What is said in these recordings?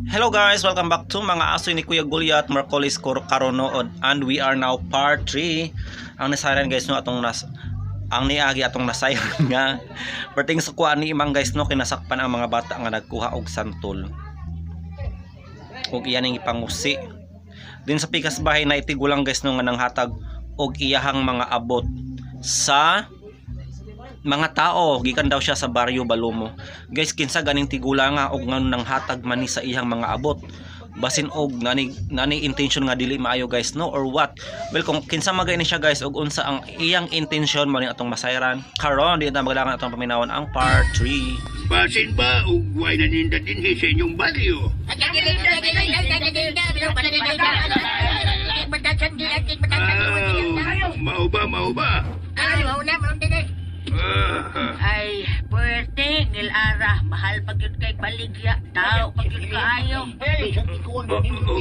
Hello guys, welcome back to mga asoy ni Kuya Gulyat Marcolis Karonood and we are now part 3. Ang nasayran guys no, atong nas ang niagi atong nasayran nga perting sa kuan ni imang guys no, kinasakpan ang mga bata nga nagkuha og santol. Ug iyan ang ipangusi. Din sa pikas bahay na itigulang guys no, nga nanghatag og iyahang mga abot sa mga tao gikan daw siya sa baryo Balumo. Guys, kinsa ganing tigula nga og ngano nang hatag man ni sa iyang mga abot? Basin og nani nani intention nga dili maayo guys no, or what? Well, kung kinsa magay ni siya guys og unsa ang iyang intention mo ni atong masayran karon, di na maglangan atong paminawon ang part 3. Basin ba og way naninda dinhi sa inyong baryo? Ah, mao ba, mao ba? Ah, Ay, pwerte, ngilara, mahal pag yun kay baligya, tao pag yun kaayo. oh,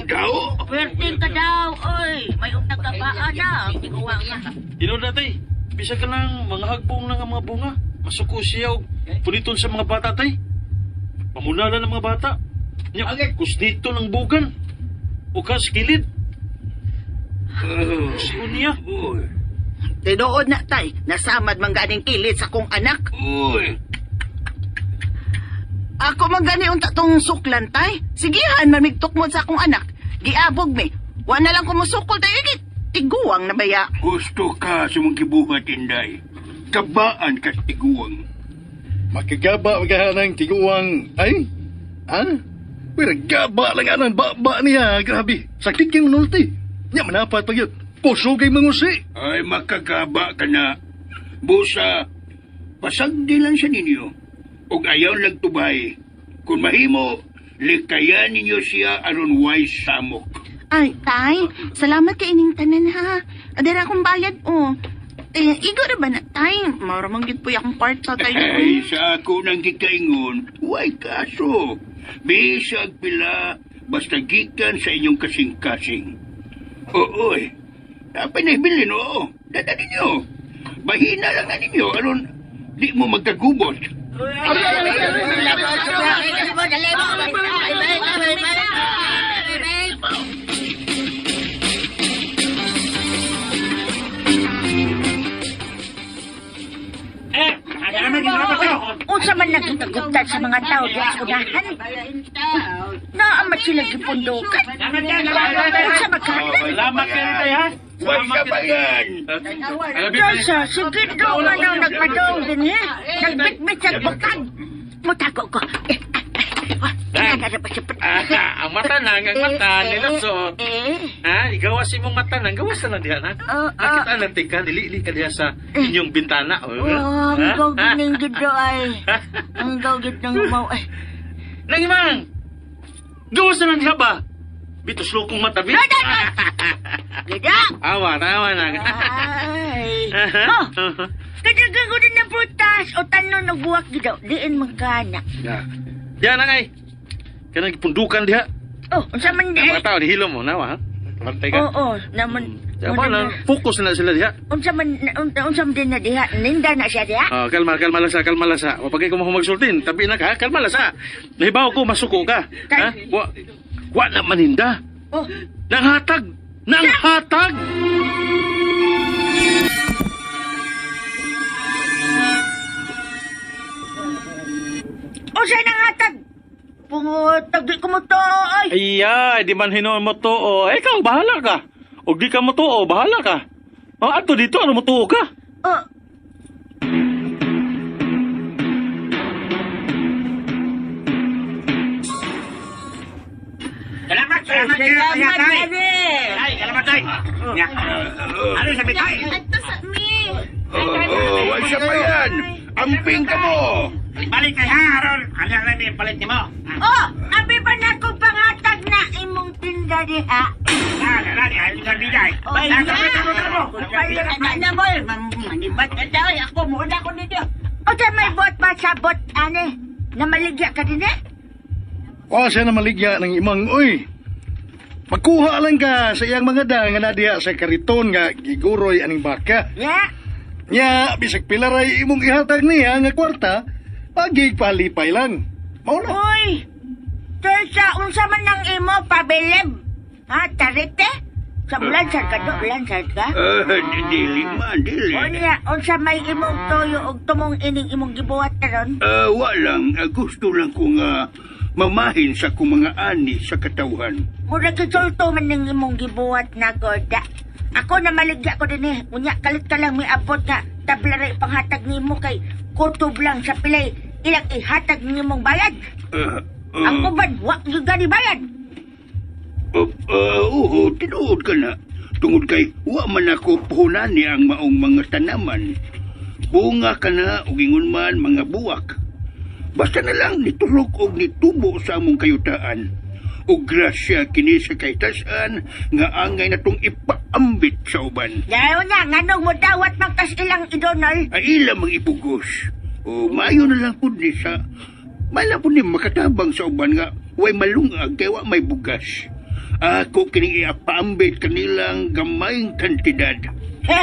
tao? Pwerte ka daw, oy, may utang ka ba, anak? Tiguwa nga. Ino na tay, bisa ka lang mga hagbong lang ang mga bunga. Masuko siya og puniton sa mga bata tay. Pamunala ng mga bata. Nya, kusnito ng bugan. O kas kilid. Ah, Siyon niya. uy, Tinuod na tay, nasamad man ganing kilid sa kong anak. uy. Ako man gani unta tong suklan tay. Sigihan man migtukmod sa akong anak. Giabog mi. Wa na lang ko mosukol tay iki. Tiguang na baya. Gusto ka sa mong gibuhat, Inday. Kabaan ka sa tiguang. Makigaba magahanang tiguang ay ha? Pero gaba lang anan ba niya, grabe. Sakit kay manulti. Nya manapat pag yun. Puso kay mangusi. Ay, makagaba ka na. Busa, pasagdi lang siya ninyo. Og ayaw lang tubay. Kung mahimo, likayan ninyo siya aron way samok. Ay, tay, salamat kay ining tanan ha. Adara akong bayad oh. Eh, igo ra ba na tay? Mara man gyud po akong kwarta tay. Ay, sa ako nang gikaingon, way kaso. Bisag pila, basta gikan sa inyong kasing-kasing. Oo, eh. Dapat na ibilin, oo. Dada ninyo. Bahina lang na ninyo, aron di mo magkagubot. Unsa man nagkitagutan sa mga tao diya sa unahan? Naamat sila gipundukan. Unsa magkahalan? Salamat kayo tay ha. Way sabayan! Diyos, sige daw nga nang nagpadong din eh. Nagbitbit sa bukag. Mutago ko. Eh, ah, ah, ah, ah, Ah, ang mata nang, ang mata, nilasot. Eh, Ha, igawas imong mata nang, gawas na lang diha na. Oh, ah. Nakita lang tika, dili ka diha sa inyong bintana. Oh, Oh, ang Ha? gawin ng gito ay. Ang gawin ng umaw ay. Nang imang! Gawas na lang diha ba? Bitos lukong mata, bi. Gida! Awa, awa na. Ay. Oh, kadagang ko din na prutas o tanon nagbuwak gito. Diin magkana. Ya. Diha na kay. Kanang gipundukan diha. Oh, unsa man di Ang ay? mga tao nihilom mo nawa. Ha? Bantay ka. Oo, naman. Diha ba na focus na sila diha. Unsa man unsa man din na diha? Ninda na siya diha. Ah, kalma, kalma lang sa, kalma lang sa. Wapagay ko mo magsultin, tabi na ka, kalma lang sa. Nahibaw ko masuko ka. Ha? Wa wa na maninda. Oh, Nanghatag! Nanghatag! unsa nang hatag? Pungotag di ko mo to ay. Ay, di man hinuon mo to. Oh. Ikaw, bahala ka. O di ka mo to, oh, bahala ka. Oh, ato dito, ano mo tuo ka? Oh, Salamat, salamat kayo, salamat tay. dali. Tay, salamat tay. Nya. Ano sabi tay? Adto sa mi. Oo, way sabayan! Amping ka mo! Balik kay ha, aron. Ano lang ni palit nimo? Oh, abi pa na ko pangatag na imong tinda diha. Ah, la di ay sa bigay. Oh, Ay, sabi mo mo. Ano na mo? Manibat na daw. Ako, muna ko nito. O sa may bot pa sa bot, ane. Namaligya ka din eh? Wa siya na maligya ng imang oy. Magkuha lang ka sa iyang mga da nga nadiha sa kariton nga giguroy aning baka. Ya? Nya bisag pilaray imong ihatag niya nga kwarta, pagig palipay lang. Mao na. Uy! Tersa, unsa man nang imo pabilib? Ha, tarite? Sa lansad ka do, lansad ka? Dili man, dili. Unya, unsa may imong toyo og tumong ining imong gibuhat karon? Wa lang, gusto lang ko nga mamahin sa akong mga ani sa katawhan. Mura gisulto man ning imong gibuhat na goda. Ako na maligya ko din eh. Unya, kalit ka lang may abot nga tabla ra ipanghatag nimo kay kutob lang sa pilay ilang ihatag nimong bayad. Ang uban, wa gyud gani bayad. Oo, tinuod ka na. Tungod kay wa man ako puhunan ni ang maong mga tanaman. Bunga ka na ug ingon man mga buwak. Basta na lang niturok og nitubo sa among kayutaan. Og grasya kini sa kahitasan nga angay natong ipaambit sa uban. Dayon na, nganong mo dawat magkas ilang idonol. Ay ila mang ipugos. O maayo na lang pud ni sa Mala pud ni makatabang sa uban nga way malungag kay wa may bugas. Ako kining iapaambit kanilang gamayng kantidad. He?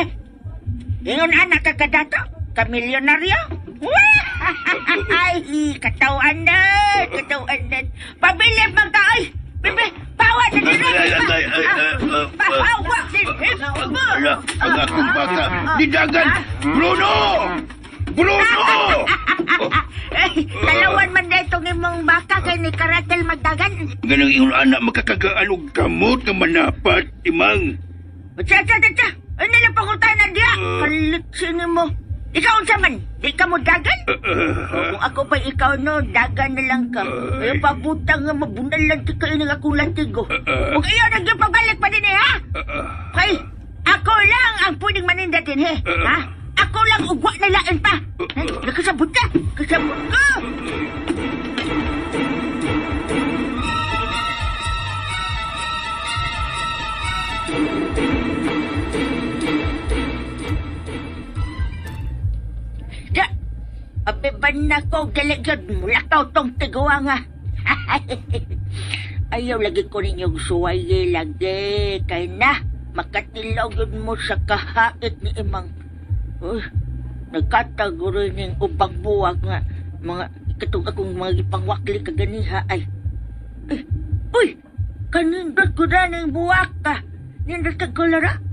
Ingon anak ka kadato? Kamilyonaryo? Wah! Ay, katawan na, katawan na. Pabilib man ka, ay! Bibi, pawa na Ay, din! ay, ay, ay, ay, ay, Pawa din! Ala, ang akong baka. Didagan! Bruno! Bruno! Ay, talawan man na itong imong baka kay ni Karatel magdagan. Ganang ingon anak makakagaan og gamot nga manapat, imang. Tsa, tsa, tsa, tsa! Ay, nalapangutan na diya! Kalit sino mo. Ikaw unsa man? Di ka mo dagan? O, kung ako pa ikaw no, dagan na lang ka. Ay, pabutang nga mabunalan ti kayo ng akong latigo. Huwag iyo nagyapabalik pa din eh, ha? Kay, ako lang ang pwedeng manindatin, he. Ha? Ako lang ugwa na lain pa. Eh, nakasabot ka! Kasabot ka! Da, abiban na ko, dali gyud, mulakaw tong tiguwa nga. Ayaw lagi ko ninyong suwaye lagi. Kay na, makatilaw yun mo sa kahait ni Imang. Uy, nagkataguro ning ubang buwag nga. Mga, katong akong mga gipangwakli kaganiha ay. Eh, uy, kanindot ko na ning buwak ka. Nindot ka kolora.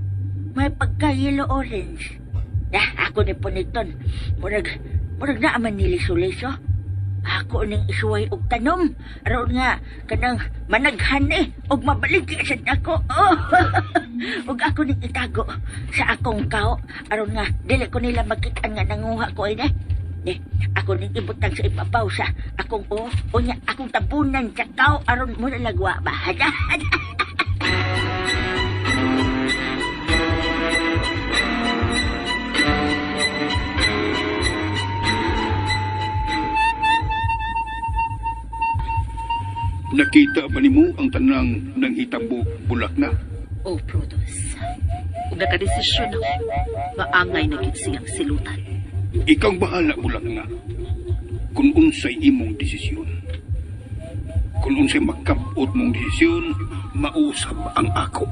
May pagka-yellow orange. Ah, ako ni Poniton. Murag, murag na man niliso-liso. Ako ning isuway og tanom. Aron nga, kanang managhan eh, og mabaligya sad ako. Oh. Ug ako ning itago sa akong kao. Aron nga, dili ko nila makitaan nga nanguha ko ini. Eh, ako ning ibutang sa ibabaw sa akong o, unya akong tabunan sa kao aron mo nalagwa ba. Nakita ba nimo ang tanang nanghitabo bulak na? Oh, Produce. Ug nakadesisyon ako, maangay na gyud siyang silutan. Ikaw ang bahala bulak na. Kung unsay imong desisyon. Kung unsay makapot mong desisyon, mausap ang ako.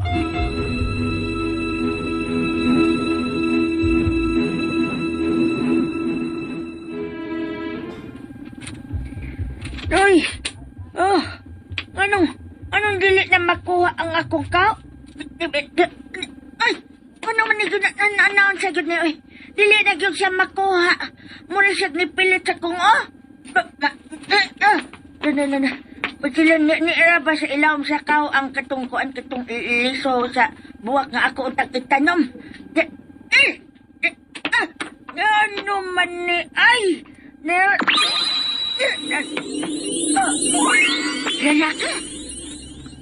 Uy! Oh! Anong, anong dili na makuha ang akong kao? Ay! Ano man ni anaon sa gyud ni oy? Dili na gyud siya makuha. Muna siya nipilit sa kong oh. Na na na. Sila ni, ni ba sa ilawom sa kao ang katungkuan katong liso sa buwak nga ako untag itanom. Di, eh, eh, ah, ano man ni ay na, Lalaki?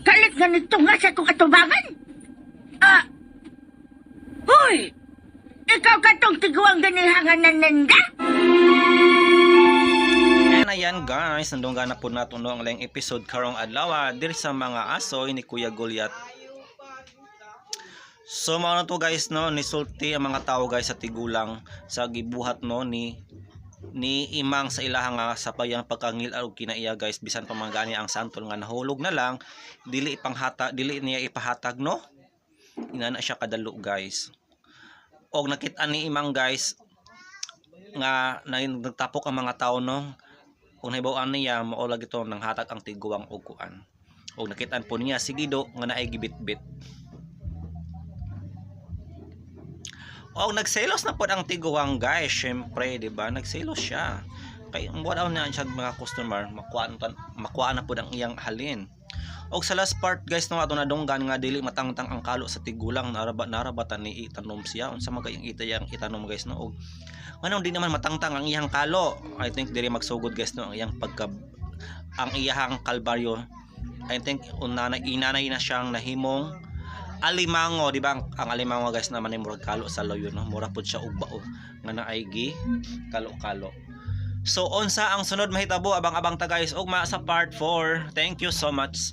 Kalit nga nito nga sa akong atubangan? Ah! Hoy! Ikaw katong tiguang ganihangan na nanda? And ayan guys, nandunggan na po nato no ang laing episode karong adlaw diri sa mga asoy ni Kuya Goliath. So mao na to guys no, nisulti ang mga tao guys sa tigulang sa gibuhat no ni Imang sa ilaha nga sa payang pagkangil og kinaiya guys, bisan pa man gani ang santol nga nahulog na lang, dili ipanghata, dili niya ipahatag no. Inana siya kadalo guys. Og nakit-an ni Imang guys nga nagtapok ang mga tao no. Kung nahibaw-an niya, mao lagi to nang hatag ang tiguang og kuan. Og nakitaan po niya si Gido nga naay gibitbit. Og nagselos na pod ang tiguang, guys, syempre, di ba? Nagselos siya. Kay wala na siya mga customer, makuha na pod ang iyang halin. Og sa last part, guys, no, ato nadunggan nga dili matangtang ang kalo sa tigulang, narabatan ni itanom siya unsa man kayang itayang itanom, guys, no, og nganong di naman matangtang ang iyang kalo. I think diri magsugod, guys, no, ang iyang pagka ang iyahang kalbaryo. I think unana inanay na siyang nahimong alimango, di ba? Ang alimango, guys, naman ay murag kalo sa loyo, no, mura pud siya og bao nga naay gi kalo-kalo. So unsa ang sunod mahitabo, abang-abang ta, guys, ugma sa part 4. Thank you so much.